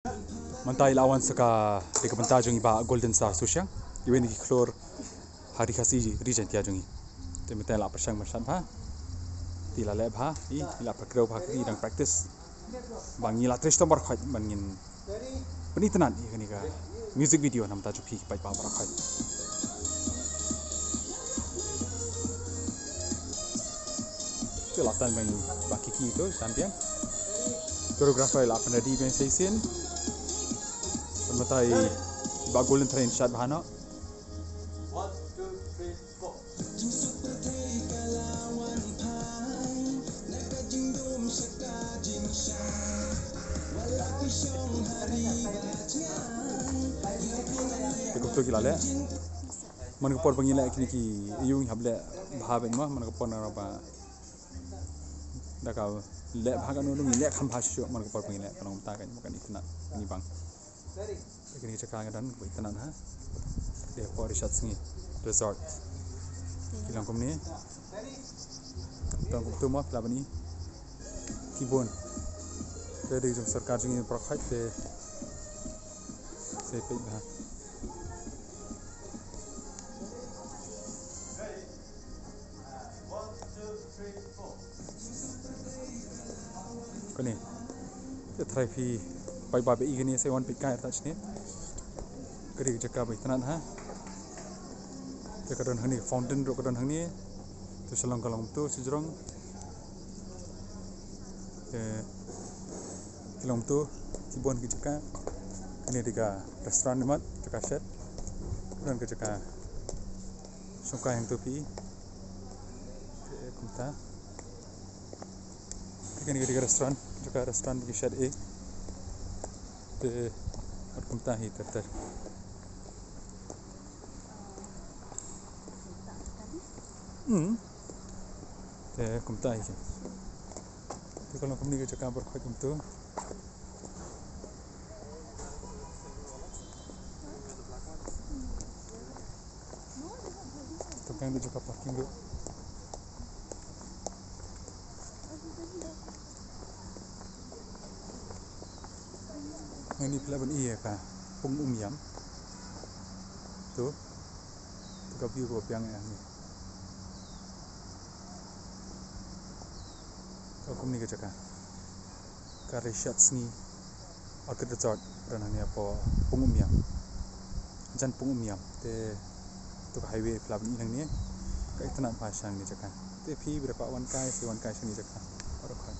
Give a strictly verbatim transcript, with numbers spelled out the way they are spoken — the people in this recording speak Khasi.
Mynta i la wan sa ka, dei ka bynta jong i Bah Golden Star Susiang, i wan ki khlur ha Ri Khasi Ri Jaintia jong i. Te mynta i la pyrshang ban shad bha. Te i la leh bha, i, i la pyrkhat bha, i dang practice. Ba ngi la trei shitom baroh khoit ban ngin pynitynnad ïa kane ka music video namar ta jong phi ki paidbah baroh khoit. Te la tan bang ba ki ki to tan biang. Choreographer la pynready biang sa shisien. Mynta i Bah Golden tharai in shad bha noh. Te kumto ki la leh. Man ka por ba ngi leh kine ki ïa ngi hap leh bha bha mo, man ka por na ba da ka leh bha ka no ngi leh kham bha shuh, man ka por ba ngi leh ka long ta ka mo ka ni kena ni bang. Kane ka jaka nga don ba itynnad ha. Dei hapoh Ri Shad Sngi Resort. Ki long kumne. Tang kumto mo phi lah ban i. Ki bun. Te dei jong sorkar jong ngi baroh khoit te. Sa peit bha. Kane. Te tharai phi paidbah ba i kane sa wan peit kai ta shane. Kane ka jaka ba itynnad ha. Te ka don hangne fountain ruh ka don hangne. Te shalong ka long to shajrong. Te ki long to ki bun ki jaka. Kane dei ka restaurant ni mat, jaka shet. Ka don ka jaka shongkai hangto phi. Te kumta. Kane ka dei ka restaurant, jaka restaurant ba ki shet eh. Te mat kumta hi ter ter. Hmm. Te kumta hi. Te ka long kumne ka jaka baroh khoit kumto. Tang kane ka jaka parking ruh. Hangne phi lah ban i ïa ka Pung Umïam. To. To ka view kaba biang ïa hangne. Ka kumne ka jaka. Ka Ri Shad Sngi Orchid Resort, ka don hangne hapoh Pung Umïam. Jan Pung Umïam. Te to ka highway phi lah ban i hangne. Ka itynnad bha sha kane ka jaka. Te phi ba dei kwah wan kai, sa wan kai sha kane ka jaka. Baroh khoit.